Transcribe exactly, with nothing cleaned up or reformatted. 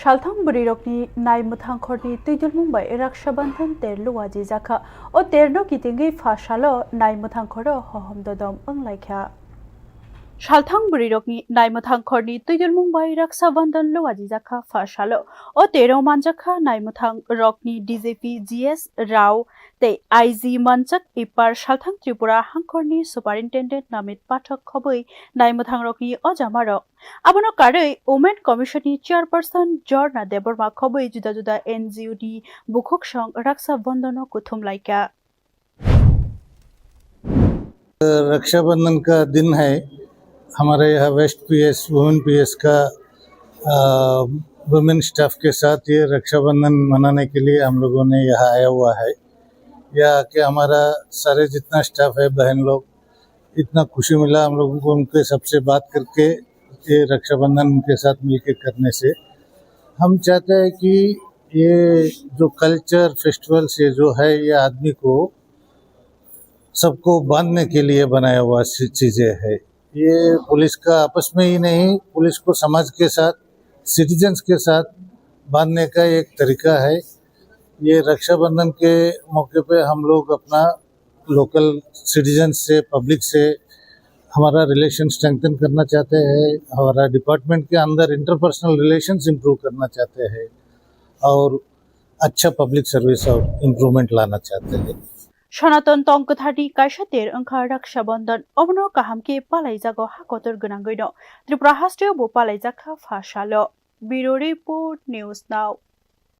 Salthang bwrwirokni nai mwthangkhorni twidulmung bai Raksha Bandhan ter luajijakha. O terno kitingwi pha salo nai mwthangkhoro hohom dodom wnglaikha. Salthang bwrwirokni nai mwthangkhorni twidulmung bai Raksha Bandhan luajijakha pha salo. O tero manjakha nai mwthangrokni D G P G S Rao tei I G manjak ipar Salthang Tripura hangkhorni Superintendent Namit Pathak khobwi nai mwthangrokni ojamarok. Abono karwi Women Commission ni Chairperson Jorna Debbarma khobwi juda juda N G O ni bukhuksong Raksha Bandhan no kuthum laikha. Rakshabandhan का दिन है। हमारे यहाँ waste PS, women PS का women staff के साथ ये रक्षाबंधन मनाने के लिए हम लोगों ने यहाँ आया हुआ है। यहाँ आके हमारा सारे जितना स्टाफ है, बहन लोग, इतना खुशी मिला हम लोगों को उनके सबसे बात करके, ये रक्षाबंधन उनके साथ मिलके करने से। हम चाहते हैं कि ये जो कल्चर फेस्टिवल्स ये जो है, ये आदमी को सबको बांधने के लिए बनाया हुआ सी- चीजें है। ये पुलिस का आपस में ही नहीं, पुलिस को समाज के साथ, सिटीजन्स के साथ बांधने का एक तरीका है। ये रक्षाबंधन के मौके पे हम लोग अपना लोकल सिटीजन्स से, पब्लिक से हमारा रिलेशन स्ट्रेंथन करना चाहते हैं, हमारा डिपार्टमेंट के अंदर इंटरपर्सनल रिलेशंस इम्प्रूव करना चाहते हैं और अच्छा पब्लिक सर्विस और इम्प्रूवमेंट लाना चाहते हैं। Sonaton tong kwtharni kaisa ter wngkha Raksha Bandhan. Obono kaham khe palaijago ha kotor gwnangwino. Tripura hasteo bo palaijakha pha salo. Bureau Report, News Now.